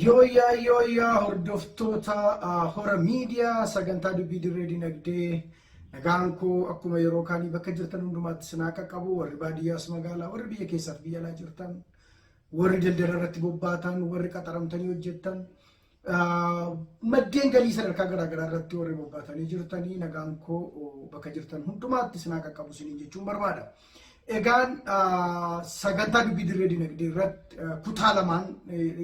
Yooyyaa yooyyaa, hordoftoota Hora Miidiyaa, sagantaa Dubbii Dirree Dinagdee, nagaan koo akkuma yeroo kaanii bakka jirtan hundumaatti sinaa qaqqabu. Warri baadiyyaas magaalaa, warri biyya keessaaf biyya alaa jirtan, warri daldala irratti bobbaatan, warri qaxaramtanii hojjettan, maddeen galii sadarkaa garaagaraa irratti warri bobbaatanii jirtanii, nagaan koo bakka jirtan hundumaatti sinaa qaqqabu siniin jechuun barbaada. Egaan sagantaa Dubbii Dirree Dinagdee irratti kutaa lamaan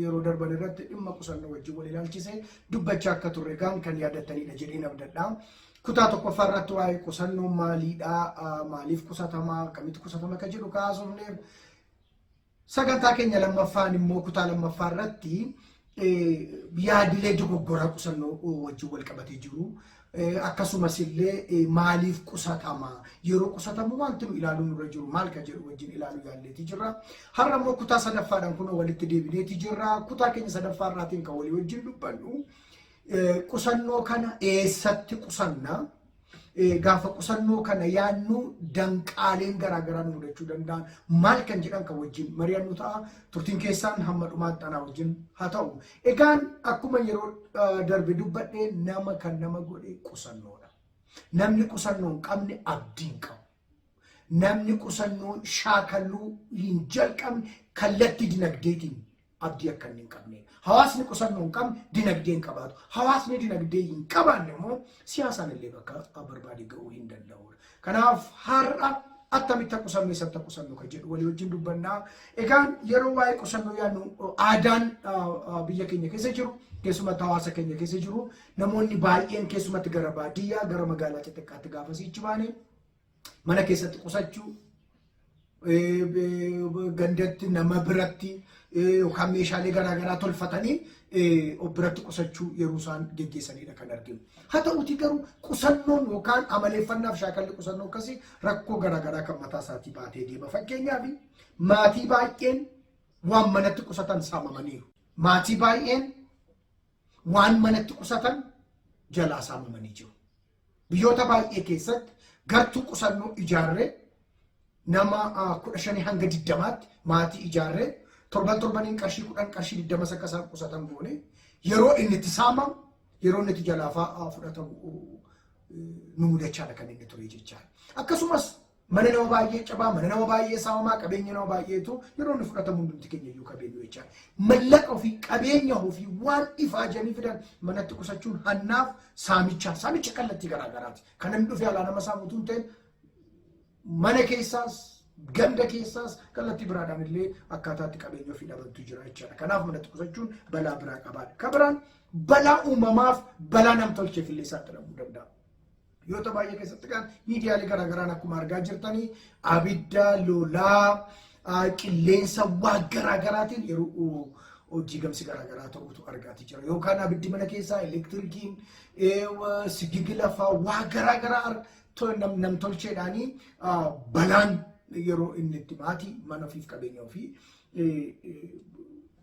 yeroo darban irratti dhimma qusannoo wajjin wal ilaalchise dubbachaa akka turre egaan kan yaadattanidha jedheen abdadha. Kutaa tokkoffaa irratti waa'ee qusannoo maaliidha, maaliif qusatama, akkamitti qusatama kan jedhu kaasofneef. Sagantaa keenya lammaffaan immoo kutaa lammaffaa irratti yaadilee dogoggoraa qusannoo wajjin wal qabatee jiru. Akkasumas illee maaliif qusatama, yeroo qusatamu wanti nu ilaaluu nurra jiru maal kan jedhu wajjin ilaaluu yaalleeti jirra. Har'a immoo kutaa sadaffaadhaan kun walitti deebineeti jirra. Kutaa keenya sadaffaa irraatiin kan walii wajjin dubbannu qusannoo kana eessatti qusanna? Gaafa qusannoo kana yaadnu danqaaleen garaagaraa nu mudachuu danda'an maal kan jedhan kan wajjin mari'annu ta'a. Turtiin keessaan hamma dhumaatti anaa wajjin haa ta'u. Egaan akkuma yeroo darbe dubbadhe, nama kan nama godhe qusannoodha. Namni qusannoo hin qabne abdii hin qabu. Namni qusannoo shaakaluu hin jalqabne kallattii dinagdeetiin abdii akka inni hin qabne. Hawaasni qusannoo hin qabne dinagdee hin qabaatu. Hawaasni dinagdee hin qabaanne immoo siyaasaan illee bakka barbaade ga'uu hin danda'u. Kanaaf har'a attamitti qusannu, eessatti qusannu kan jedhu walii wajjin dubbannaa. Egaan yeroo waa'ee qusannoo yaadnu, aadaan biyya keenya keessa jiru, keessumatti hawaasa keenya keessa jiru, namoonni baay'een keessumatti gara baadiyyaa gara magaalaa xixiqqaatti gaafa siichi baane mana keessatti qusachuu, gandatti nama biratti yookaan meeshaalee garaagaraa tolfatanii of biratti qusachuu yeroo isaan geggeessanidha kan arginu. Haa ta'uti garuu qusannoon yookaan amaleeffannaaf shaakalli qusannoo akkasii rakkoo garaagaraa kan mataa isaatii baatee deema. Fakkeenyaaf, maatii baay'een waan manatti qusatan saamamaniiru. Maatii baay'een waan manatti qusatan jalaa saamamanii jiru. Biyyoota baay'ee keessatti gartuu qusannoo ijaarree nama 15 hanga 20tti maatii ijaarree torban torbaniin qarshii 10, qarshii 20 akka isaan qusatan goone, yeroo inni itti saamamu, yeroo inni itti jalaafaa fudhatamu nu mudachaadha kan inni ture jechaadha. Akkasumas mana nama baay'ee cabaa, mana nama baay'ee saamamaa, qabeenya nama baay'eetu yeroo inni fudhatamu hundumti keenya iyyuu qabeenyu jechaadha. Mallaqa ofii, qabeenya ofii, waan ifaajanii fidan manatti qusachuun hannaaf saamicha, saamicha kallattii garaagaraati. Kan namni dhufee alaa nama saamutu hin ta'in, mana keessaas, ganda keessaas, kallattii biraadhaan illee akkaataatti qabeenya ofii dhabantu jira jechaadha. Kanaaf manatti qusachuun balaa biraa qabaadha. Kan biraan balaa uumamaaf balaa namtolcheef illee saaxilamuu danda'a. Biyyoota baay'ee keessatti kan miidiyaalee garaagaraan akkuma argaa jirtanii abidda, lolaa, qilleensa, waa garaagaraatiin yeroo hojii gamsi garaagaraa ta'utu argaati jira. Yookaan abiddi mana keessaa, elektirikiin, sigigi lafaa, waa garaagaraa namtolcheedhaanii balaan yeroo inni itti maatii mana ofiif qabeenya ofii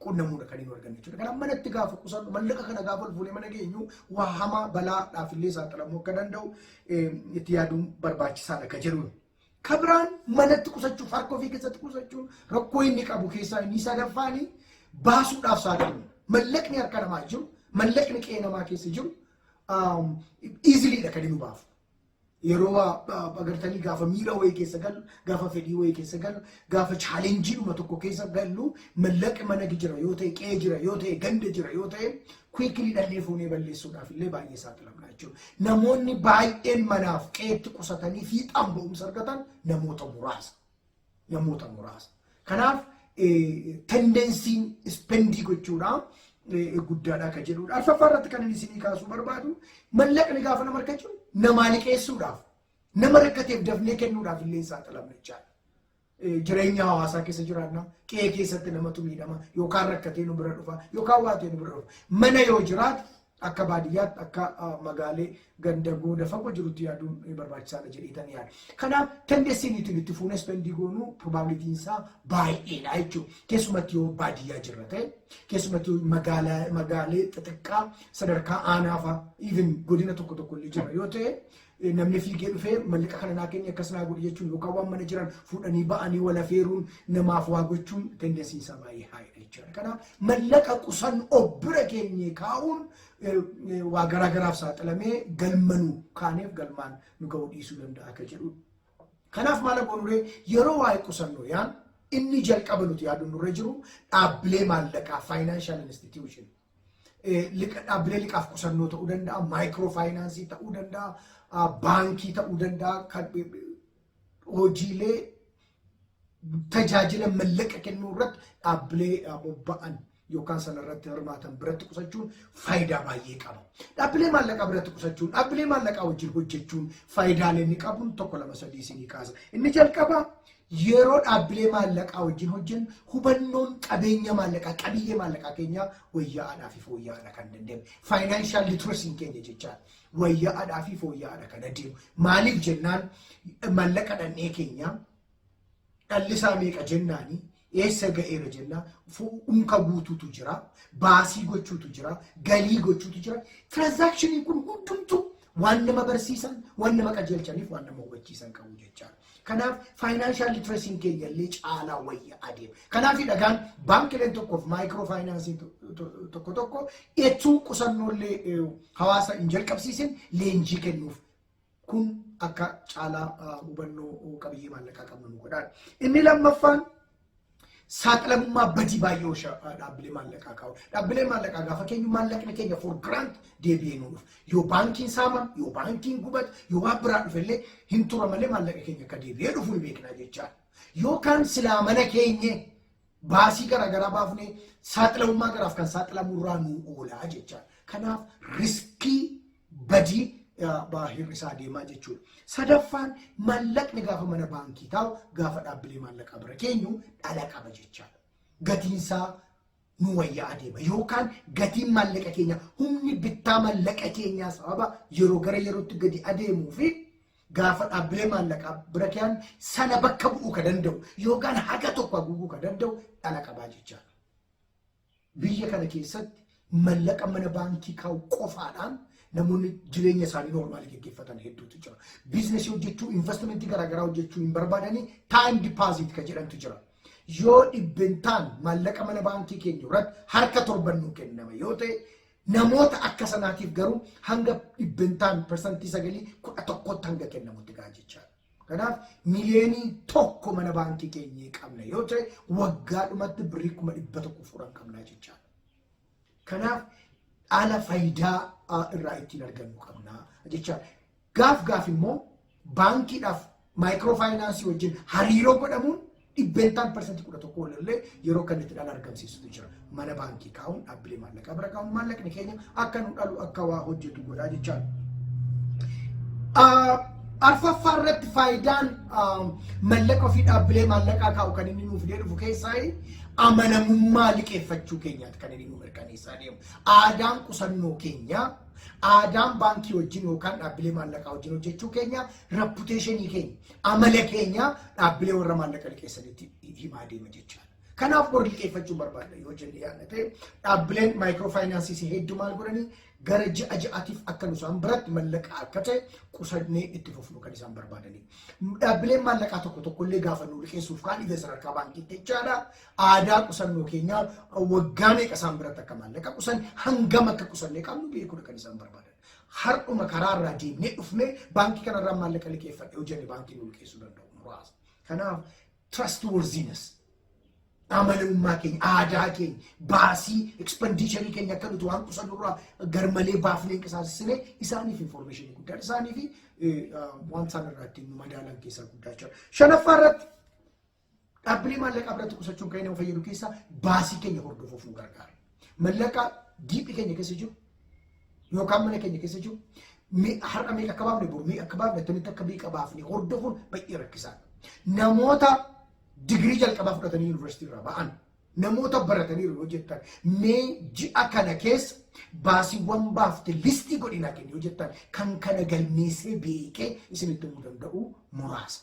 qunnamuudha kan inni argannu jechuudha. Kanaaf manatti gaafa qusannu, mallaqa kana gaafa ol fuunee mana geenyu, waa hamaa balaadhaaf illee saaxilamuu akka danda'u itti yaaduun barbaachisaadha kan jedhuun. Kan biraan manatti qusachuuf, harka ofii keessatti qusachuun rakkoo inni qabu keessaa inni sadaffaani baasuudhaaf saaxilamu. Mallaqni harka namaa jiru, mallaqni qe'ee namaa keessa jiru easily dha kan inni baafu. Yeroo agartanii gaafa miira wayii keessa gallu, gaafa fedhii wayii keessa gallu, gaafa challenge iidhuma tokko keessa gallu, mallaqni mana jira yoo ta'e, qe'ee jira yoo ta'e, ganda jira yoo ta'e, quickly dhannee fuunee balleessuudhaaf illee baay'ee saaxilamna jechuudha. Namoonni baay'een manaaf qe'eetti qusatanii fiixaan ba'umsa argatan namoota muraasa. Namoota muraasa. Kanaaf tendency n spend ii gochuudhaa guddaadha kan jedhudha. Arfaffaa irratti kan inni isinii kaasuu barbaadu, mallaqni gaafa nama harka jiru namaa liqeessuudhaaf, nama rakkateef dafnee kennuudhaaf illee saaxilamna jechaadha. Jireenya hawaasaa keessa jiraanna, qe'ee keessatti namatu miidhama, yookaan rakkatee nu bira dhufa, yookaan waatee nu bira dhufa. Mana yoo jiraate, akka baadiyyaatti, akka magaalee ganda gooda fagoo jirutti yaaduun barbaachisaadha jedheetan yaada. Kanaaf tendency n nuti itti fuunee spend ii goonuu probability n isaa baay'eedha jechuudha. Keessumatti yoo baadiyyaa jirra ta'e, keessumatti yoo magaalee xixiqqaa sadarkaa aanaa fa'a, even godina tokko tokko illee jira yoo ta'e, namni fiigee dhufee mallaqa kana naa kenni, akkas naa godhi jechuun, yookaan waan mana jiran fuudhanii ba'anii wal afeeruun, namaaf waa gochuun tendency n isaa baay'ee high dha jechuudha. jechaadha. Kanaaf mallaqa qusan of bira keenye kaa'uun waa garaa garaaf saaxilamee galma nu kaaneef galmaan nu ga'uu dhiisuu danda'a akka jedhu. Kanaaf maal goonuree yeroo waa'ee qusannoo yaan inni jalqaba nuti yaaduun nurra jiru dhaabbilee maallaqaa, financial institution, dhaabbilee liqaaf qusannoo ta'uu danda'a, micro finance ta'uu danda'a, baankii ta'uu danda'a, kan hojiilee tajaajila mallaqa kennuu irratti dhaabbilee bobba'an yookaan sana irratti hirmaatan biratti qusachuun faayidaa baay'ee qaba. Dhaabbilee maallaqaa biratti qusachuun, dhaabbilee maallaqaa wajjin hojjechuun faayidaalee inni qabuun tokko, lama, sadii isinii kaasa. Inni jalqabaa, yeroo dhaabbilee maallaqaa wajjin hojjennu hubannoon qabeenya maallaqaa, qabiyyee maallaqaa keenyaa wayyaa'aadhaa fi fooyya'aadha kan dandeenyu. Financial literacy keenya jechaa wayyaa'aadhaa fi fooyya'aadha kan adeemu. Maaliif jennaan, maallaqa dhandhee keenyaa dhalli isaa meeqa jennaani, eessa ga'eera jennaa, unka guutuutu jira, baasii gochuutu jira, galii gochuutu jira. Transactioniin kun hundumtuu waan nama barsiisan, waan nama qajeelchaniif, waan nama hubachiisan qabu jechaadha. Kanaaf financial literacyn keenya illee caalaa wayya adeema. Kanaaf dhagaan baankileen tokkoof micro financeiin tokko tokko eetuu qusannoolee hawaasa hin jalqabsiisin leenjii kennuuf, kun akka caalaa hubannoo qabiyyee maallaqaa qabnu nu godhaan. Inni lammaffaan, saaxilamummaa badii baay'ee oosha dhaabbilee maallaqaa kaa'u. Dhaabbilee maallaqaa gaafa keenyu maallaqni keenya for grant deebi'ee nu dhufa. Yoo baankiin saamame, yoo baankiin gubate, yoo waan biraa dhufe illee hin tura malee maallaqa keenya akka deebi'ee dhufu ni beekna jechaadha. Yookaan silaa mana keenye baasii garaagaraa baafnee saaxilamummaa garaaf kan saaxilamurraa nu oolaa jechaadha. Kanaaf riskii badii hir'isaa deemaa jechuudha. Sadaffaan, maallaqni gaafa mana baankii taa'u, gaafa dhaabbilee maallaqaa bira keenyu dhala qaba jechaadha. Gatiinsaa nu wayyaa adeema yookaan gatiin maallaqa keenya, humni bittaa maallaqa keenyaa sababa yeroo gara yerootti gadi adeemuu fi gaafa dhaabbilee maallaqaa bira keeyyan sana bakka bu'uu ka danda'u yookaan haga tokko haguuguu ka danda'u dhala qabaa jechaadha. Biyya kana keessatti mallaqa mana baankii kaa'u qofaadhaan namoonni jireenya isaanii normal gaggeeffatan hedduutu jira. Business hojjechuu, investment garaagaraa hojjechuu hin barbaadanii time deposit kan jedhamtu jira. Yoo dhibbentaan maallaqa mana baankii keenya irratti harka 7 nuu kennama yoo ta'e, namoota akka sanaatiif garuu hanga dhibbentaan 9% 11tti hanga kennamutti gaha jechaadha. Kanaaf 1 miliyoonii mana baankii keenyee qabna yoo ta'e, waggaadhumatti birrii 100,000 furan qabnaa jechaadha. Kanaaf dhala faayidaa irraa ittiin argannu qabnaa jechaadha. Gaaf gaaf immoo baankiidhaaf micro finance wajjin hariiroo godhamuun dhibbentaan 11% walillee yeroo kan itti dhala argamsiisutu jira. Mana baankii kaa'uun, dhaabbilee maallaqaa bira kaa'uun maallaqni keenya akka nu dhalu, akka waa hojjetu godhaa jechaadha. Arfaffaa irratti, faayidaan mallaqa ofii dhaabbilee maallaqaa kaa'u kan inni nuuf fidee dhufu keessaa amanamummaa liqeeffachuu keenyaati kan inni nu mirkaneessaa deemu. Aadaan qusannoo keenyaa, aadaan baankii wajjin yookaan dhaabbilee maallaqaa wajjin hojjechuu keenya, reputation keenya, amala keenya dhaabbilee warra maallaqa liqeessanitti himaa deema jechaadha. Kanaaf warri liqeeffachuu barbaada yoo jenne yaadna ta'e, dhaabbileen micro finance hedduu maal godhanii, gara ji'a ji'aatiif akka nu isaan biratti mallaqa akka ta'e qusannee itti fufnu kan isaan barbaadanii. Dhaabbileen maallaqaa tokko tokkollee gaafa nu liqeessuuf kaan ifa sadarkaa baankiitti jechaadha. Aadaa qusannoo keenyaa, waggaa meeqa isaan biratti akka maallaqa qusan, hangam akka qusannee qabnu beekuudha kan isaan barbaadan. Har'uma karaarraa deemnee dhufnee baankii kanarraa maallaqa liqeeffadhe yoo jenne, baankii nu liqeessuu danda'u muraasa. Kanaaf trustworthiness, amanamummaa keenya, aadaa keenya, baasii expenditure keenya akka nuti waan qusannurraa garmalee baafnee hin qisaasisne isaaniif information guddaa isaanii fi waan isaan irraa ittiin nu madaalan keessaa guddaa jechuudha. Shanaffaa irratti, dhaabbilee maallaqaa biratti qusachuun kan nama fayyadu keessaa baasii keenya hordofuuf nu gargaara. Mallaqa giiphii keenya keessa jiru yookaan mana keenya keessa jiru har'a meeqa akka baafne, boru meeqa akka baafne, attamitti akka meeqa baafne hordofuun baay'ee rakkisaadha. Namoota digirii jalqabaa fudhatanii yuunivarsiitii irraa ba'an, namoota barataniiru yoo jettan, mee ji'a kana keessa baasiiwwan baafte list godhinaa kenni yoo jettan, kan kana galmeessee beekee isinitti himuu danda'u muraasa.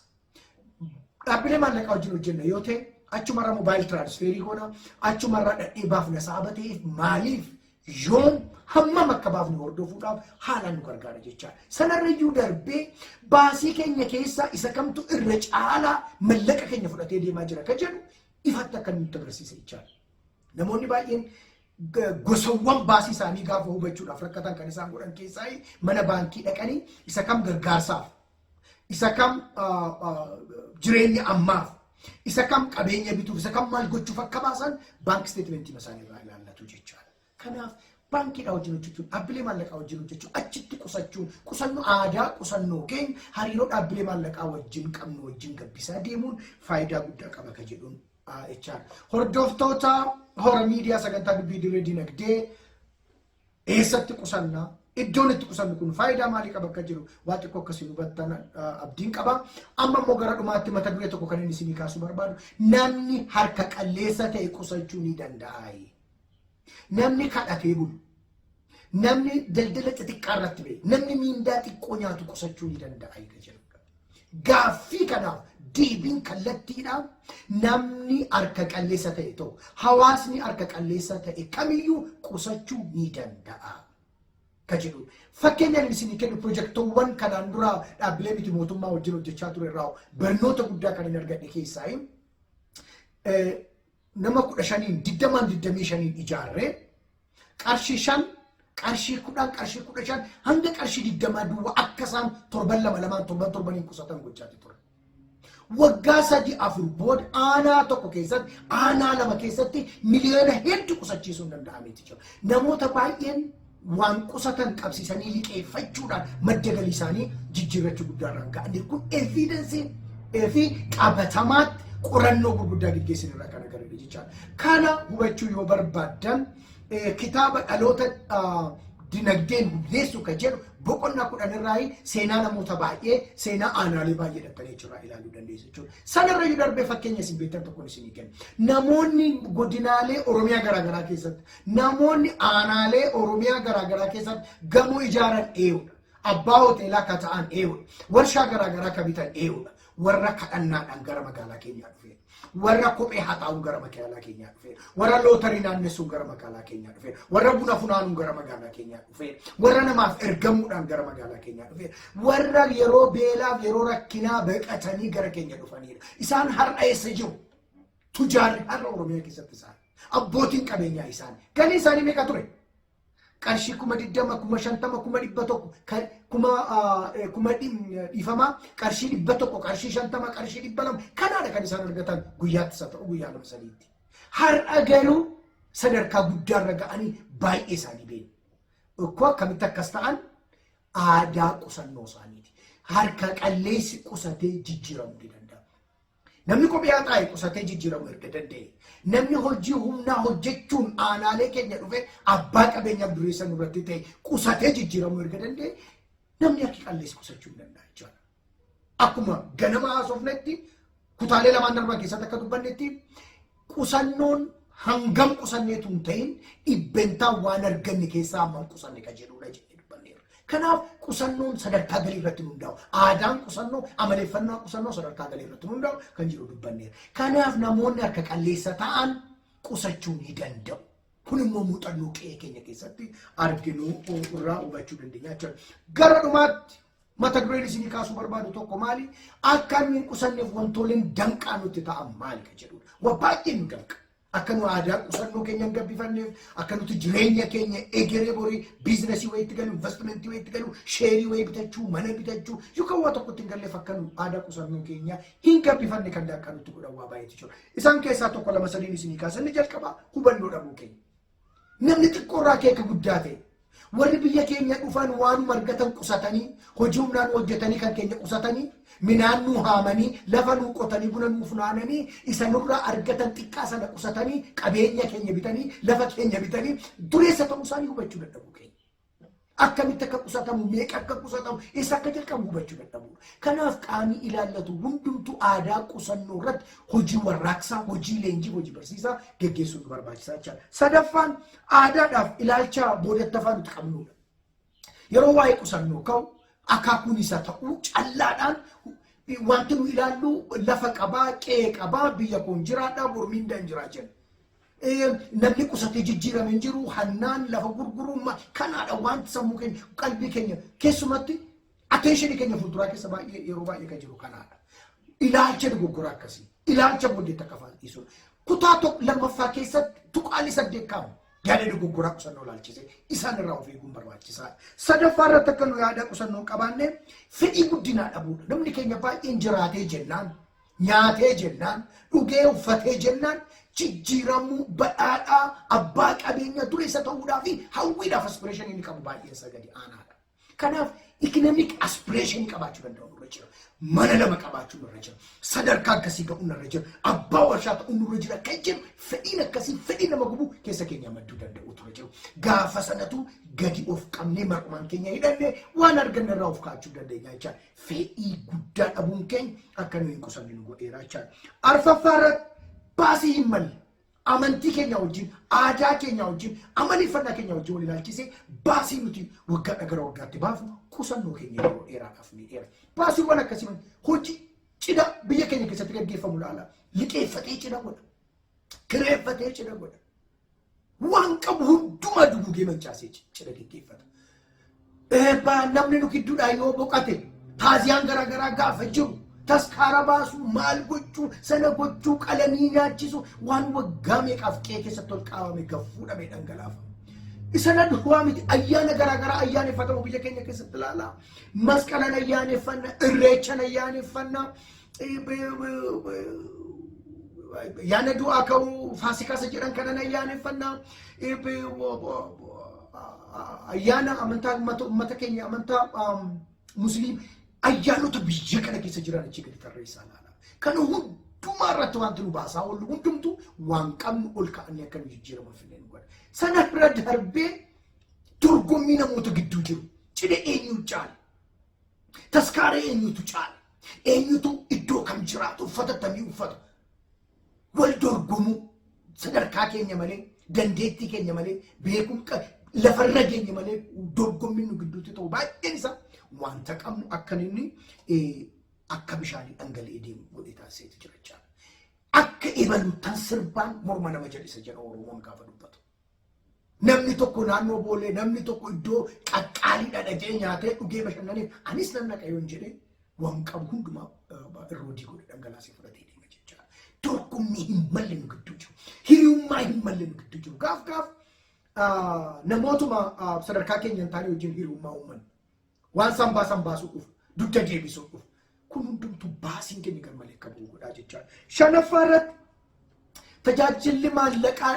Dhaabbilee maallaqaa wajjin hojjenna yoo ta'e, achumarraa mobile transfer goona, achumarraa dhadhee baafna sababa ta'eef, maaliif, yoom, hammam akka baafne hordofuudhaaf haalaan nu gargaara jechaadha. Sanarra iyyuu darbee baasii keenya keessaa isa kamtu irra caalaa mallaqa keenya fudhatee deemaa jira kan jedhu ifatti akka nutti agarsiisa jechaadha. Namoonni baay'een gosawwan baasii isaanii gaafa hubachuudhaaf rakkatan kan isaan godhan keessaa mana baankii dhaqanii isa kam gargaarsaaf, isa kam jireenya ammaaf, isa kam qabeenya bituuf, isa kam maal gochuuf akka baasan bank statementii isaanii irraa ilaallatu jechaadha. Kanaaf baankiidhaa wajjin hojjechuun, dhaabbilee maallaqaa wajjin hojjechuun, achitti qusachuun, qusannoo aadaa qusannoo keenya hariiroo dhaabbilee maallaqaa wajjin qabnu wajjin gabbisaa deemuun faayidaa guddaa qaba ka jedhuun jechaadha. Hordoftoota Hora Miidiyaa, sagantaa Dubbii Dirree Dinagdee, eessatti qusannaa? Iddoon itti qusannu kun faayidaa maalii qaba akka jiru waa xiqqoo akkasiin hubattan abdiin qaba. Amma immoo gara dhumaatti mata duree tokko kan inni isinii kaasuu barbaadu, namni harka qalleessa ta'e qusachuu ni danda'a. Namni kadhatee bulu, namni daldala xixiqqaa irratti ba'e, namni miindaa xiqqoo nyaatu qusachuu ni danda'a jedhudha. Gaaffii kanaaf deebiin kallattiidhaan namni harka qalleessa ta'e tokko, hawaasni harka qalleessa ta'e kamiyyuu qusachuu ni danda'a ka jedhudha. Fakkeenyaan isinii kennu, pirojektoowwan kanaan dura dhaabbilee miti mootummaa wajjin hojjechaa ture irraa barnoota guddaa kan hin argadhe keessaa, nama 15n, 20n, 25n ijaarree qarshii 5, qarshii 10, qarshii 15 hanga qarshii 20 duwwaa akka isaan torban lama lamaan, torban torbaniin qusatan gochaati ture. Waggaa 3 4 booda aanaa tokko keessatti, aanaa lama keessatti miliyoona hedduu qusachiisuun danda'ameeti jira. Namoota baay'een waan qusatan qabsiisanii liqeeffachuudhaan madda galii isaanii jijjiirrachuu guddaarraan ga'anii, kun evidence fi qabatamaatti qorannoo gurguddaa geggeessan irraa kan agarre jechaadha. Kana hubachuu yoo barbaaddan, kitaaba Dhaloota Dinagdeen Humneessu kan jedhu boqonnaa 10 irraa seenaa namoota baay'ee, seenaa aanaalee baay'ee dhattanii achirraa ilaaluu dandeessu jechuudha. Sanarra yoo darbee fakkeenya isin beektan tokkoon isinii kenna. Namoonni godinaalee Oromiyaa garaagaraa keessatti, namoonni aanaalee Oromiyaa garaagaraa keessatti gamoo ijaaran eenyudha? Abbaa hoteelaa ka ta'an eenyudha? Warshaa garaagaraa ka bitan eenyudha? Warra kadhannaadhaan gara magaalaa keenyaa dhufe. Warra kophee haxaa'uun gara magaalaa keenyaa dhufe. Warra lootarii naannessuun gara magaalaa keenyaa dhufe. Warra buna funaanuun gara magaalaa keenyaa dhufe. Warra namaaf ergamuudhaan gara magaalaa keenyaa dhufe. Warra yeroo beelaaf, yeroo rakkinaa baqatanii gara keenya dhufanidha. Isaan har'a eessa jiru? Tujaarri har'a Oromiyaa keessatti isaan. Abbootiin qabeenyaa isaan. Galii isaanii meeqa ture? Qarshii 20,000, 50,000, 100,000, kuma dhiifamaa, qarshii 100, qarshii 50, qarshii 200 kanaadha kan isaan argatan guyyaatti isa ta'u guyyaa lama sadiitti. Har'a garuu sadarkaa guddaarra ga'anii baay'ee isaanii beekna. Okkoo akkamitti akkas ta'an? Aadaa qusannoo isaaniiti. Harka qalleessi qusatee jijjiiramuu ni danda'a. Namni kophee haxaa'e qusatee jijjiiramuu erga danda'e, namni hojii humnaa hojjechuun aanaalee keenya dhufe abbaa qabeenyaaf dureessa nurratti ta'e qusatee jijjiiramuu erga danda'e, namni harki qalleessi qusachuu hin danda'a jechuudha. Akkuma ganama haasofnetti, kutaalee lamaan darban keessatti akka dubbannetti, qusannoon hangam qusanneetu hin ta'in, dhibbentaa waan arganne keessaa hammam qusanne kan jedhudha jennee dubbanneerra. Kanaaf qusannoon sadarkaa galii irratti hundaa'u. Aadaan qusannoo, amaleeffannaa qusannoo sadarkaa galii irratti hundaa'u kan jiru dubbanneerra. Kanaaf namoonni harka qalleessa ta'an qusachuu ni danda'u. Kun immoo muuxannoo qe'ee keenya keessatti arginu irraa hubachuu dandeenya jechuudha. Gara dhumaatti mata dureen isinii kaasuu barbaadu tokko maali? Akka nu hin qusanneef wantooleen danqaa nutti ta'an maali kan jedhudha. Waa baay'ee nu danqa. Akka nu aadaa qusannoo keenya hin gabbifanneef, akka nuti jireenya keenya egeree borii businessii wayiitti galu, investmentii wayiitti galu, shareii wayii bitachuu, mana bitachuu yookaan waa tokkotti hin galleef, akka nu aadaa qusannoo keenya hin gabbifanne kan danqaa nutti godhan waa baay'eetu jira. Isaan keessaa tokko, lama, sadiin isinii kaasan. Inni jalqabaa hubannoo dhabuu keenya. Namni xiqqoorraa keeka guddaa ta'e. Warri biyya keenya dhufan waanuma argatan qusatanii, hojii humnaan hojjetanii kan keenya qusatanii, midhaan nuu haamanii, lafa nuu qotanii, buna nuu funaananii, isa nurraa argatan xiqqaa sana qusatanii, qabeenya keenya bitanii, lafa keenya bitanii, dureessa ta'uu isaanii hubachuu dadhabuu keenya. Akkamitti akka qusatamu, meeqa akka qusatamu, eessa akka jalqabu hubachuu dadhabuu. Kanaaf qaamii ilaallatu hundumtuu aadaa qusannoo irratti hojii warraaqsaa, hojii leenjii, hojii barsiisaa geggeessuun nu barbaachisaa jechaadha. Sadaffaan aadaadhaaf ilaalcha boodattafaa nuti qabnudha. Yeroo waa'ee qusannoo ka'u, akaakuun isa ta'uu callaadhaan wanti nu ilaallu lafa qabaa, qe'ee qabaa, biyya koon jiraadhaa, mormiin daan jiraa jenna. Namni qusatee jijjiirame hin jiru, hannaan lafa gurguruun kanaadha wanti sammuu keenya, qalbii keenya keessumatti attentionii keenya fuulduraa keessa baay'ee yeroo baay'ee kan jiru kanaadha. Ilaalcha dogoggoraa akkasii, ilaalcha booddeetti akka afaan dhiisudha. Kutaa tokko lammaffaa keessatti tuqaalee 8 kaa'u. Yaada dogoggoraa qusannoo ilaalchise isaan irraa of eeguun barbaachisaadha. Sadaffaa irratti akka nu yaada qusannoo hin qabaanne fedhii guddinaa dhabuudha. Namni keenya baay'een jiraatee jennaan, nyaatee jennaan, dhugee uffatee jennaan jijjiiramuu, badhaadhaa, abbaa qabeenya dureessa ta'uudhaa fi hawwiidhaaf aspiration inni qabu baay'een isaa gadi aanaadha. Kanaaf economic aspiration qabaachuu danda'u nurra jira. Mana lama qabaachuu nurra jira. Sadarkaa akkasii ga'uu nurra jira. Abbaa warshaa ta'uu nurra jira kan jedhu fedhiin akkasii, fedhii nama gubu keessa keenya madduu danda'u ture jiru. Gaafa sanatu gadi of qabnee mar'umaan keenya hidhannee waan arganne irraa of kaa'achuu dandeenya jechaadha. Fedhii guddaa dhabuun keenya akka nuyi hin qusanne nu godheera jechaadha. Arfaffaa irratti baasii hin malle amantii keenya wajjin, aadaa keenya wajjin, amaleeffannaa keenya wajjin wal ilaalchisee baasii nuti waggaadha gara waggaatti baafnu qusannoo keenya yeroo dheeraadhaaf ni dheera. Baasiiwwan akkasii hojii cidha biyya keenya keessatti gaggeeffamu ilaala. Liqeeffatee cidha godha. Kireeffatee cidha godha. Waan qabu hundumaa duguugee mancaasee cidha gaggeeffata. Eebbaa namni nu gidduudhaa yoo boqate taaziyaan garaagaraa gaafa jiru taskaara baasuu, maal gochuu, sana gochuu, qalanii nyaachisu, waan waggaa meeqaaf qe'ee keessatti ol kaawame gaffuudhamee dhangalaafama. Isa na duwwaa miti, ayyaana garaagaraa ayyaaneffatamu biyya keenya keessatti ilaalaa. Masqalan ayyaaneffanna, irreechan ayyaaneffanna, ayyaana du'aa ka'uu faasikaa isa jedhan kanan ayyaaneffanna. Ayyaana amantaa uummata keenya, amantaa musliim, ayyaanota biyya kana keessa jiran achi gadi tarreessaa ilaala. Kana hundumaa irratti wanti nu baasaa oollu hundumtu waan qabnu ol ka'anii akka nu jijjiiramu finnee nu godha. Sana bira darbee dorgommii namoota gidduu jiru, cidha eenyu caala? Taskaara eenyutu caala? Eenyutu iddoo kam jiraatu? Uffata akkamii uffata? Wal dorgomuu, sadarkaa keenya malee, dandeettii keenya malee, beekumsa lafarra keenya malee dorgommiin nu gidduutti ta'u baay'een isaa wanta qabnu akka inni akka bishaanii dhangala'ee deemu godhee taasiseetu jira jechaadha. Akka ebaluuttan sirbaan morma nama jal'isa jedha Oromoon gaafa dubbatu. Namni tokko naannoo Boolee, namni tokko iddoo qaqqaaliidha dhaqee nyaatee dhugee bashannaneef anis nan dhaqa yoon jedhee waan qabu hundumaa irroodii godhe dhangalaasee fudhatee deema jechaadha. Dorgommii hin malle nu gidduu jiru. Hiriyummaa hin malle nu gidduu jiru. Gaaf gaaf namootuma sadarkaa keenya hin taane wajjin hiriyummaa uuman. Waan isaan baasan baasuu dhufu. Dugda deebisuu dhufu. Kun hundumtuu baasiin keenya garmalee akka bu'u godhaa jechaadha. Shanaffaa irratti tajaajilli maallaqaa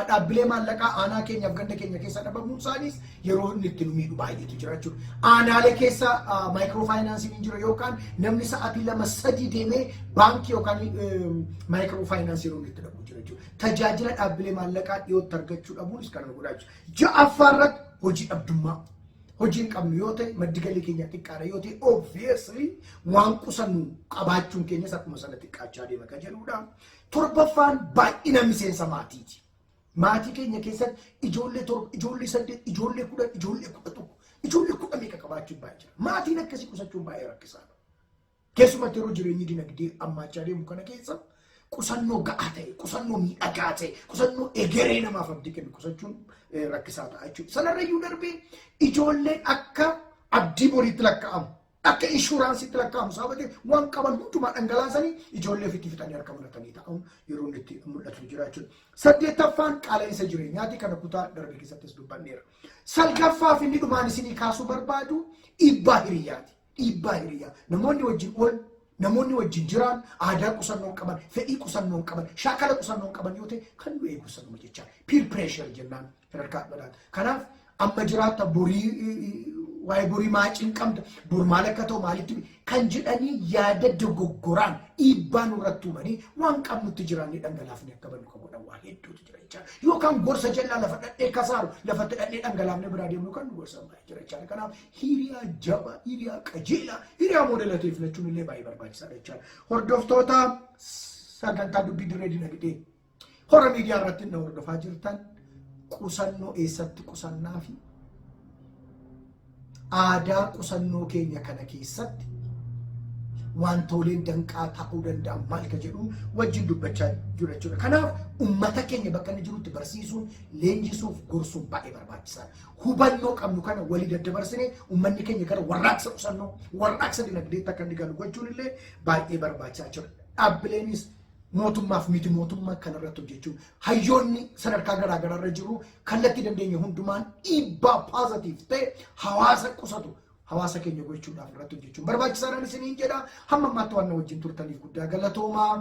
dhaabbilee maallaqaa aanaa keenyaaf ganda keenya keessa dhabamuun isaaniis yeroo inni itti nu miidhu baay'eetu jira jechuudha. Aanaalee keessa maayikiroo faayinaansiin hin jiru yookaan namni sa'aatii 2-3 deemee baankii yookaan maayikiroo faayinaansii yeroo inni itti dhabu jira jechuudha. Tajaajila dhaabbilee maallaqaa dhiyootti argachuu dhabuunis kana nu godhaa jechuudha. Ja'affaa irratti hojii dhabdummaa. Hojii hin qabnu yoo ta'e, maddi galii keenya xiqqaadha yoo ta'e, obviously waan qusannu qabaachuun keenyas akkuma sana xiqqaachaa deema kan jedhudha. Torbaffaan baay'ina miseensa maatiiti. Maatii keenya keessatti ijoollee 7, ijoollee 8, ijoollee 10, ijoollee 11, ijoollee kudha meeqa qabaachuun baay'ee jira. Maatiin akkasii qusachuun baay'ee rakkisaadha. Keessumatti yeroo jireenyi dinagdee ammaachaa deemu kana keessa qusannoo ga'aa ta'e, qusannoo miidhagaa ta'e, qusannoo egeree namaaf abdii kennu qusachuun rakkisaa ta'a jechuudha. Sanarrayyuu darbee ijoolleen akka abdii boriitti lakkaa'amu, akka inshuraansiitti lakkaa'amu sababa ta'eef waan qaban hundumaa dhangalaasanii ijoollee ofiitti fixanii harka maratanii ta'uun yeroo inni itti mul'atu jira jechuudha. Saddeettaffaan qaala'insa jireenyaati, kana kutaa darbe keessattis dubbanneera. Salgaffaa fi inni dhumaan isinii kaasuu barbaadu dhiibbaa hiriyyaati. Dhiibbaa hiriyaa. Namoonni wajjin ool, namoonni wajjin jiraan aadaa qusannoo hin qaban, fedhii qusannoo hin qaban, shaakala qusannoo hin qaban yoo ta'e kan nu eegu sanuma jechaa. Peer pressure jennaan sadarkaa badhaadha. Kanaaf amma jiraatta, borii waa'ee borii maacin qabda, bor maal akka ta'u maalitti kan jedhanii yaada dogoggoraan dhiibbaa nurratti uumanii waan qabnutti jiraannee dhangalaafne akka bannu kan godhan waa hedduutu jira jechaadha. Yookaan gorsa jallaa lafa dhadhee kasaaru lafatti dhadhee dhangalaafne biraa deemnu kan nu gorsan baay'ee jira jechaadha. Kanaaf hiriyaa jabaa, hiriyaa qajeelaa, hiriyaa moodela ta'e filachuun illee baay'ee barbaachisaadha jechaadha. Hordoftoota sagantaa dubbii dirree dinagdee hora miidiyaa irratti na hordofaa jirtan, qusannoo eessatti qusannaa fi aadaa qusannoo keenya kana keessatti wantooleen danqaa ta'uu danda'an maal ka jedhu wajjin dubbachaa jiru jechuudha. Kanaaf uummata keenya bakka inni jirutti barsiisuun, leenjisuuf, gorsuun baay'ee barbaachisaadha. Hubannoo qabnu kana walii daddabarsinee uummanni keenya gara warraaqsa qusannoo, warraaqsa dinagdeetti akka inni galu gochuun illee baay'ee barbaachisaa jechuudha. Dhaabbileenis Mootummaaf miti mootummaa kanarratti hojjechuun, hayyoonni sadarkaa garaa garaarra jiru, kallattii dandeenye hundumaan dhiibbaa positive ta'e hawaasa qusatu hawaasa keenya gochuudhaaf irratti hojjechuun barbaachisaadhaan isiniin jedha. Hamma ammaatti waan na wajjin turtaniif guddaa galatoomaa.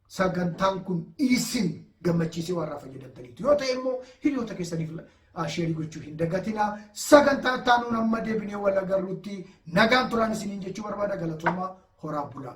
Sagantaan kun isin gammachiisee waan irraa fayyadamtaniitu yoo ta'e immoo, hiriyoota keessaniif share gochuu hin dagatinaa. Sagantaa itti aanuun amma deebinee wal agarruutti nagaan turaan isiniin jechuu barbaada. Galatoomaa, horaa bulaa.